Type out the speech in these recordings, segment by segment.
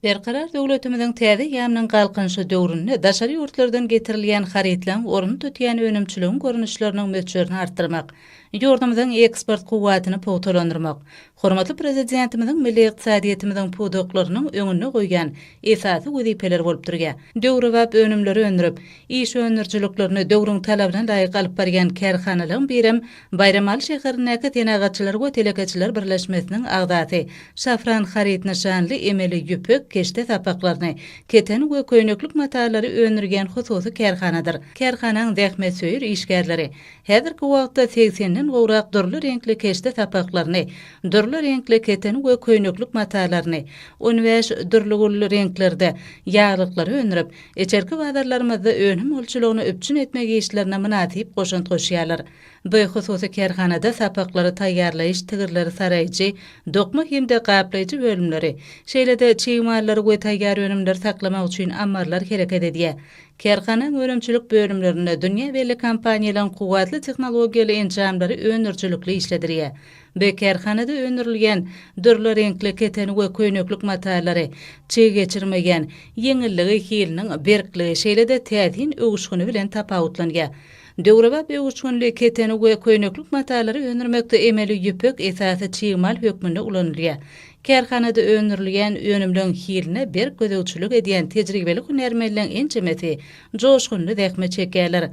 Berkarar döwletimiziň täze eýýamynyň Galkynyşy döwründe daşary ýurtlardan getirilýän harytlaryň ornuny tutýan önümçiligiň görnüşleriniň möçberini artdyrmak, ýurdumyzyň eksport kuwwatyny pugtalandyrmak hormatly Prezidentimiziň milli ykdysadyýetimiziň pudaklarynyň öňünde goýýan esasy wezipeleri bolup durýar. Döwrebap önümleri öndürip, iş öndürijiliklerini döwrüň talabyna laýyk alyp barýan kärhanalaryň birem Baýramaly şäherindäki Senagatçylar we telekeçiler birleşmesiniň agzasy Şafran haryt nyşanly emeli ýüpek keşde sapaklaryny, keteni we köýneklik matalary öndürýän hususy kärhanadyr. Kärhanaň zähmetsöýer işgärleri häzirki wagtda segsenden gowrak dürli reňkli keşde sapaklaryny, dürli reňkli keteni we köýneklik matalaryny, 15 dürli gülli reňklerde ýaglyklary öndürip, içerki bazarlarymyzda önüm bolçulygyny üpjün etmek işlerine mynasyp goşant goşýarlar. Bu hususy kärhanada sapaklary taýýarlaýyş, tigirleri saraýjy, dokma hem-de gaplaýjy bölümleri, şeýle-de çig mallary we taýýar önümleri saklamak üçin ammarlar hereket edýär. Kärhanaň önümçilik bölümlerinde dünýä belli kompaniýalaryň kuwwatly tehnologiýaly enjamlary öndürijilikli işledilýär. Bu kärhanada öndürilýän dürli reňkli keteni we köýneklik matalary çyg geçirmeýän, ýeňilligi, hiliniň berkligi, şeýle-de täsin öwüşgini bilen tapawutlanýar. Döwrebap öwüşginli keteni we köýneklik matalary öndürmekde emeli ýüpek esasy çig mal hökmünde ulanylýar. Kärhanada öndürilýän önümleň hiline berk gözegçilik edýän tejribeli hünärmenleň ençemesi joşgunly zähmet çekýärler.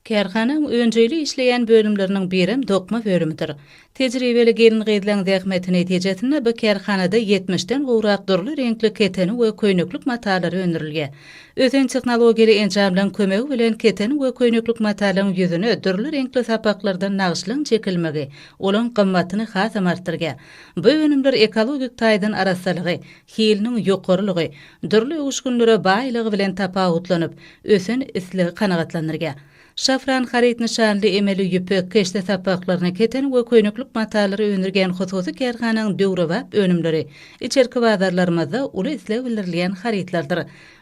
Kärhanaň önjeýli işleýän bölümleriniň birem dokma bölümidir. Tejribeli gelin-gyzlaň zähmeti netijesinde bu kärhanada ýetmişden gowrak dürli reňkli keteni we köýneklik matalary öndürilýär. Ösen tehnologiýaly enjamlaň kömegi bilen keteni we köýneklik matalaň ýüzüne dürli reňkli sapaklardan nagyşlaň çekilmegi olaň gymmatyny hasam artdyrýar. Bu önümler ekologik taýdan arassalygy, hiliniň ýokarylygy, dürli öwüşginlere baýlygy bilen tapawutlanyp, ösen islegi kanagatlandyrýar. Şafran haryt nyşanly emeli ýüpek, keşde sapaklaryny, keteni we köýneklik matalary öndürýän hususy kärhananyň döwrebap önümleri içerki bazarlarymyzda uly isleg bildirilýän harytlardyr.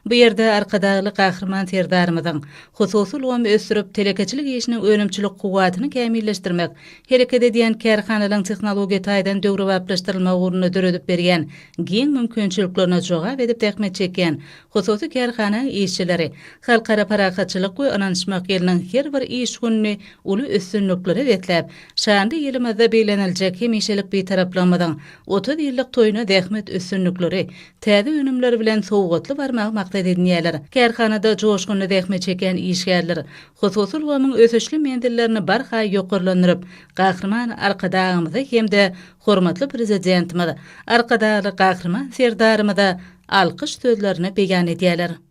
Bu ýerde Arkadagly Gahryman Serdarymyzyň hususy ulgamy ösdürip, telekeçilik işiniň önümçilik kuwwatyny kämilleşdirmek, hereket edýän kärhanalaryň tehnologiýa taýdan döwrebaplaşdyrylmagy ugrunda döredip berýän giň mümkinçiliklerine jogap edip zähmet çekýän hususy kärhanaň işçileri Halkara parahatçylyk we ynanyşmak ýylynyň her bir iş gününi uly üstünliklere besläp, şanly ýylymyzda belleniljek hemişelik Bitaraplygymyzyň 30 ýyllyk toýuna zähmet üstünlikleri, täze önümler bilen sowgatly barmagy maksat edinýärler. Kärhanada joşgunly zähmet çekýän işgärler hususy ulgamyň ösüşli menzillerini barha ýokarlandyryp, Gahryman Arkadagymyza hem-de hormatly Prezidentimiz Arkadagly Gahryman Serdarymyza alkyş sözlerini beýan edýärler.